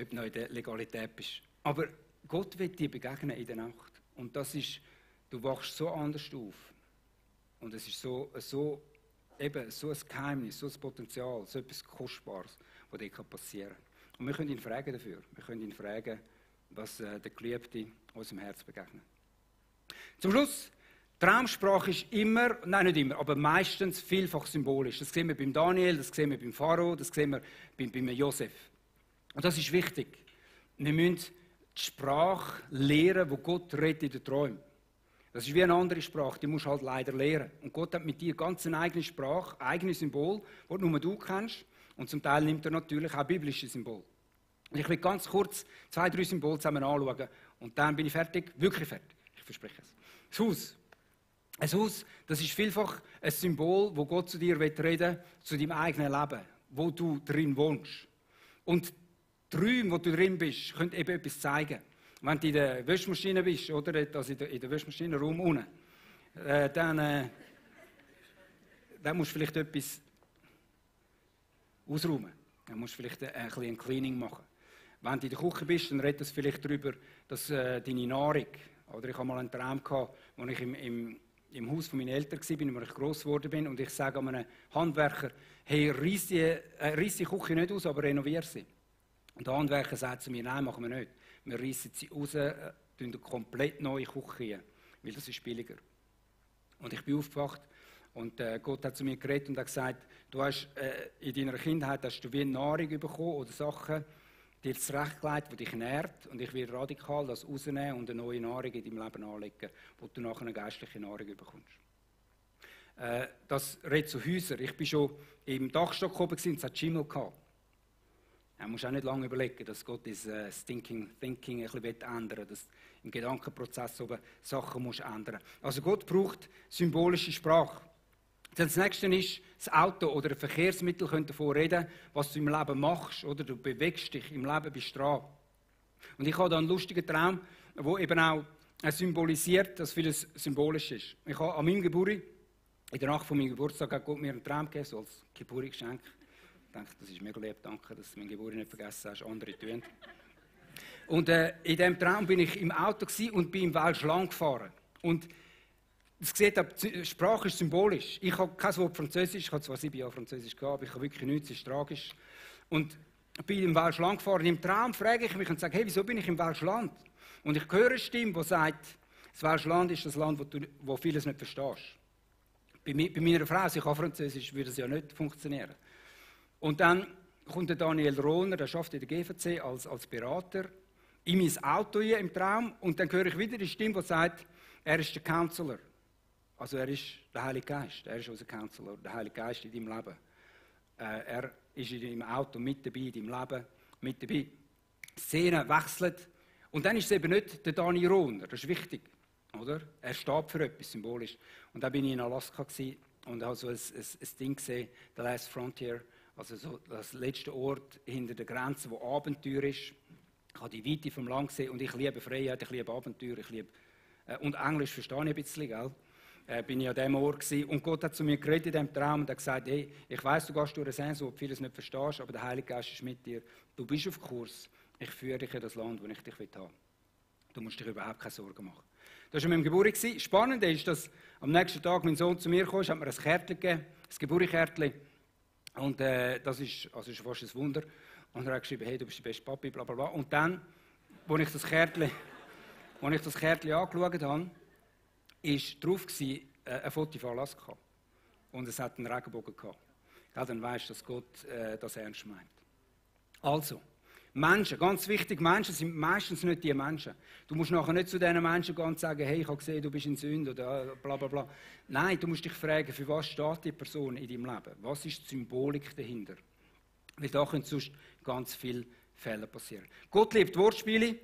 ob du noch in der Legalität bist. Aber Gott will dir begegnen in der Nacht. Und das ist, du wachst so anders auf. Und es ist so ein Geheimnis, so ein Potenzial, so etwas Kostbares, was dir passieren kann. Und wir können ihn fragen dafür. Wir können ihn fragen, was der Geliebte unserem Herz begegnet. Zum Schluss, Traumsprache ist immer, nein nicht immer, aber meistens vielfach symbolisch. Das sehen wir beim Daniel, das sehen wir beim Pharao, das sehen wir beim Josef. Und das ist wichtig. Wir müssen die Sprache lernen, wo Gott redet in den Träumen. Das ist wie eine andere Sprache, die musst du halt leider lernen. Und Gott hat mit dir ganz eine eigene Sprache, eigene Symbol, die nur du kennst. Und zum Teil nimmt er natürlich auch biblische Symbole. Und ich will ganz kurz 2, 3 Symbole zusammen anschauen. Und dann bin ich fertig, wirklich fertig. Ich verspreche es. Das Haus. Ein Haus, das ist vielfach ein Symbol, wo Gott zu dir reden will, zu deinem eigenen Leben, wo du drin wohnst. Und die Räume, wo du drin bist, können eben etwas zeigen. Wenn du in der Wäschmaschine bist, oder also in der Wäschmaschinenraum unten, dann musst du vielleicht etwas ausräumen. Dann musst du vielleicht ein bisschen ein Cleaning machen. Wenn du in der Küche bist, dann redet es vielleicht darüber, dass deine Nahrung, Oder ich hatte mal einen Traum, als ich im Haus von meinen Eltern war, als ich gross geworden bin, und ich sage einem Handwerker, hey, reiss die Küche nicht aus, aber renoviere sie. Und der Handwerker sagt zu mir, nein, machen wir nicht. Wir reissen sie raus, tun eine komplett neue Küche rein, weil das ist billiger. Und ich bin aufgewacht und Gott hat zu mir geredet und hat gesagt, du hast in deiner Kindheit hast du wie Nahrung bekommen oder Sachen dir zurechtgelegt, die dich nährt, und ich will radikal das rausnehmen und eine neue Nahrung in deinem Leben anlegen, wo du nachher eine geistliche Nahrung bekommst. Das redet zu Häusern. Ich war schon im Dachstock oben und es hat Schimmel gehabt. Man muss auch nicht lange überlegen, dass Gott das Thinking ein bisschen ändern, dass im Gedankenprozess oben Sachen muss ändern. Also Gott braucht symbolische Sprache. Das nächste ist, das Auto oder ein Verkehrsmittel könnte davon reden, was du im Leben machst, oder du bewegst dich im Leben, bist dran. Und ich habe da einen lustigen Traum, der eben auch symbolisiert, dass vieles symbolisch ist. Ich habe an meinem Geburtstag, in der Nacht von meinem Geburtstag, hat Gott mir einen Traum gegeben, so als Geburtstagsgeschenk. Ich denke, das ist mega lieb, danke, dass du meine Geburt nicht vergessen hast, andere tun. Und in diesem Traum bin ich im Auto und bin im Welschland gefahren. Und es sieht, die Sprache ist symbolisch. Ich habe kein Wort Französisch, ich habe zwar 7 Jahre Französisch gehabt, aber ich habe wirklich nichts, es ist tragisch. Und ich bin im Welschland gefahren und im Traum frage ich mich und sage, hey, wieso bin ich im Welschland? Und ich höre eine Stimme, die sagt, das Welschland ist das Land, wo vieles nicht verstehst. Bei meiner Frau, sie kann Französisch, würde es ja nicht funktionieren. Und dann kommt der Daniel Rohner, der arbeitet in der GVC als Berater, in mein Auto hier im Traum, und dann höre ich wieder die Stimme, die sagt, er ist der Counselor. Also er ist der Heilige Geist, er ist unser Counselor, der Heilige Geist in deinem Leben. Er ist in deinem Auto mit dabei, in deinem Leben mit dabei. Die Szene wechselt. Und dann ist es eben nicht der Dani Rohner, das ist wichtig. Oder? Er steht für etwas symbolisch. Und dann bin ich in Alaska und habe so ein Ding gesehen, The Last Frontier, also so das letzte Ort hinter der Grenze, wo Abenteuer ist. Ich habe die Weite vom Land gesehen und ich liebe Freiheit, ich liebe Abenteuer, und Englisch verstehe ich ein bisschen, gell? Bin ich an diesem Ort gewesen. Und Gott hat zu mir geredet in diesem Traum und hat gesagt, hey, ich weiss, du gehst durch eine Sehnsucht, wo du vieles nicht verstehst, aber der Heilige Geist ist mit dir. Du bist auf Kurs. Ich führe dich in das Land, wo ich dich haben will. Du musst dir überhaupt keine Sorgen machen. Das war an meinem Geburtstag. Spannend ist, dass am nächsten Tag mein Sohn zu mir kam, hat mir ein Kärtchen gegeben, ein Geburtstagskärtchen. Und das ist fast ein Wunder. Und er hat geschrieben, hey, du bist der beste Papi, bla bla bla. Und dann, als ich das Kärtchen angeschaut habe, war drauf ein Foto von Alaska. Und es hat einen Regenbogen gehabt. Ja, dann weisst du, dass Gott das ernst meint. Also, Menschen, ganz wichtig, Menschen sind meistens nicht die Menschen. Du musst nachher nicht zu diesen Menschen gehen und sagen, hey, ich habe gesehen, du bist in Sünde oder bla bla bla. Nein, du musst dich fragen, für was steht die Person in deinem Leben? Was ist die Symbolik dahinter? Weil da können sonst ganz viele Fehler passieren. Gott liebt Wortspiele.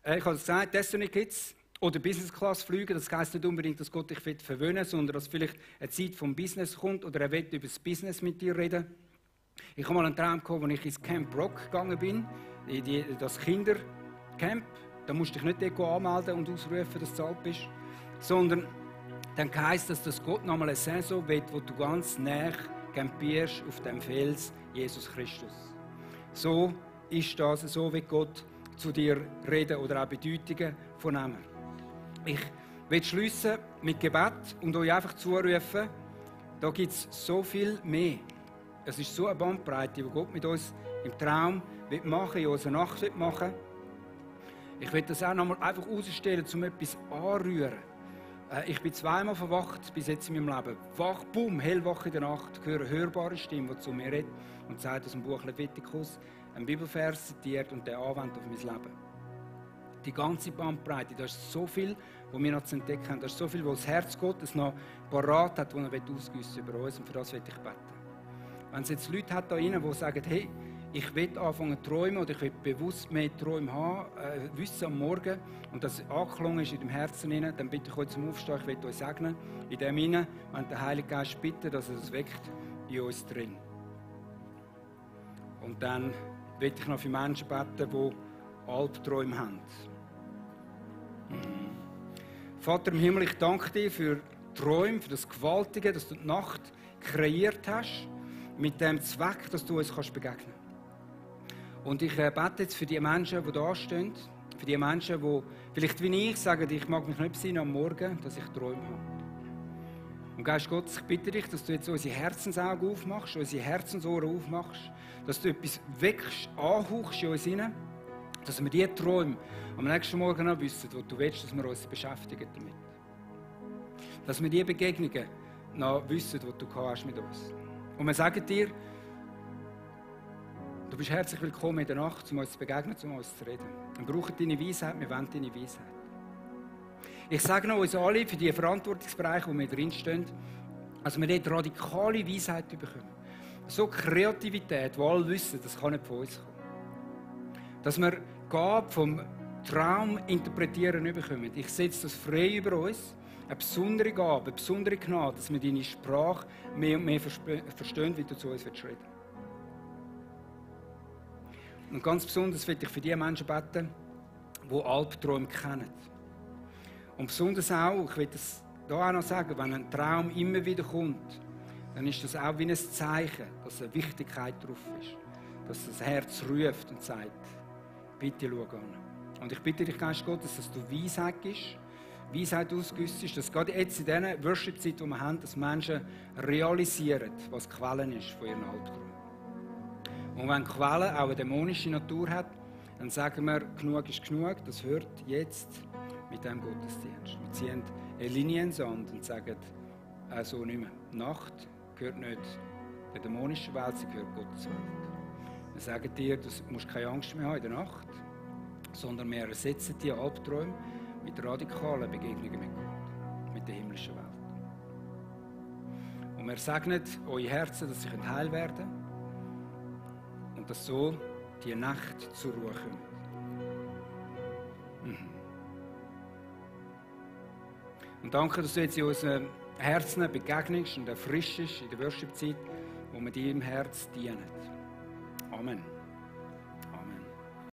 Ich habe es gesagt, Destiny Kids oder Business Class fliegen. Das heisst nicht unbedingt, dass Gott dich verwöhnen will, sondern dass vielleicht eine Zeit vom Business kommt oder er will über das Business mit dir reden. Ich habe mal einen Traum gehabt, als ich ins Camp Rock gegangen bin, in das Kindercamp. Da musst du dich nicht dort anmelden und ausrufen, dass du alt bist, sondern dann heisst das, dass Gott nochmal eine Saison will, wo du ganz nah campierst auf dem Fels Jesus Christus. So ist das, so wird Gott zu dir reden oder auch Bedeutungen von ihm. Ich will schliessen mit Gebet und euch einfach zurufen, da gibt es so viel mehr. Es ist so eine Bandbreite, die Gott mit uns im Traum machen will, in unserer Nacht machen will. Ich will das auch noch mal einfach herausstellen, um etwas anrühren. Ich bin zweimal verwacht bis jetzt in meinem Leben. Wach, bumm, hellwach in der Nacht, höre eine hörbare Stimme, die zu mir redet und sagt aus dem Buch Leviticus, einen Bibelvers zitiert und den anwendet auf mein Leben. Die ganze Bandbreite, da ist so viel, was wir noch zu entdecken haben. Da ist so viel, was das Herz Gottes noch parat hat, das er ausgießen über uns, und für das will ich beten. Wenn es jetzt Leute hat da drinnen, die sagen, hey, ich will anfangen zu träumen oder ich will bewusst mehr Träume haben, wissen am Morgen, und das angeklungen ist in dem Herzen, dann bitte ich euch zum Aufstehen, ich will euch segnen. In dem hinein, wenn der Heilige Geist bittet, dass er das weckt in uns drin. Und dann will ich noch für Menschen beten, die Albträume haben. Vater im Himmel, ich danke dir für Träume, für das Gewaltige, dass du die Nacht kreiert hast, mit dem Zweck, dass du uns begegnen kannst. Und ich bete jetzt für die Menschen, die da stehen, für die Menschen, die vielleicht wie ich sagen, ich mag mich nicht besinnen am Morgen, dass ich Träume habe. Und Geist Gottes, ich bitte dich, dass du jetzt unsere Herzensaugen aufmachst, unsere Herzensohren aufmachst, dass du etwas weckst, anhauchst in uns hinein, dass wir diese Träume am nächsten Morgen noch wissen, wo du willst, dass wir uns beschäftigen damit. Dass wir diese Begegnungen noch wissen, die du hast mit uns. Und wir sagen dir, du bist herzlich willkommen in der Nacht, um uns zu begegnen, um uns zu reden. Wir brauchen deine Weisheit, wir wollen deine Weisheit. Ich sage noch uns alle für die Verantwortungsbereiche, wo wir drinstehen, dass wir dort radikale Weisheit bekommen. So Kreativität, wo alle wissen, das kann nicht von uns kommen. Dass wir die Gabe vom Traum interpretieren bekommen. Ich setze das frei über uns. Eine besondere Gabe, eine besondere Gnade, dass wir deine Sprache mehr und mehr verstehen, wie du zu uns reden willst. Und ganz besonders will ich für die Menschen beten, die Albträume kennen. Und besonders auch, ich will das hier auch noch sagen, wenn ein Traum immer wieder kommt, dann ist das auch wie ein Zeichen, dass eine Wichtigkeit drauf ist. Dass das Herz ruft und sagt, bitte schau an. Und ich bitte dich, Geist Gottes, dass du Weisheit gibst, Weisheit ausgüssest, dass gerade jetzt in dieser Worship-Zeit, die wir haben, dass Menschen realisieren, was die Quelle ist von ihren Albträumen. Und wenn die Quelle auch eine dämonische Natur hat, dann sagen wir, genug ist genug, das hört jetzt mit diesem Gottesdienst. Wir ziehen eine Linie ins Sand und sagen, so nicht mehr. Die Nacht gehört nicht der dämonischen Welt, sie gehört Gottes Welt. Wir sagen dir, du musst keine Angst mehr haben in der Nacht, sondern wir ersetzen die Albträume mit radikalen Begegnungen mit Gott, mit der himmlischen Welt. Und wir segnen eure Herzen, dass sie heil werden können und dass so die Nacht zur Ruhe kommt. Und danke, dass du jetzt in unseren Herzen begegnest und erfrischst in der Worship-Zeit, wo wir dir im Herz dienen. Amen.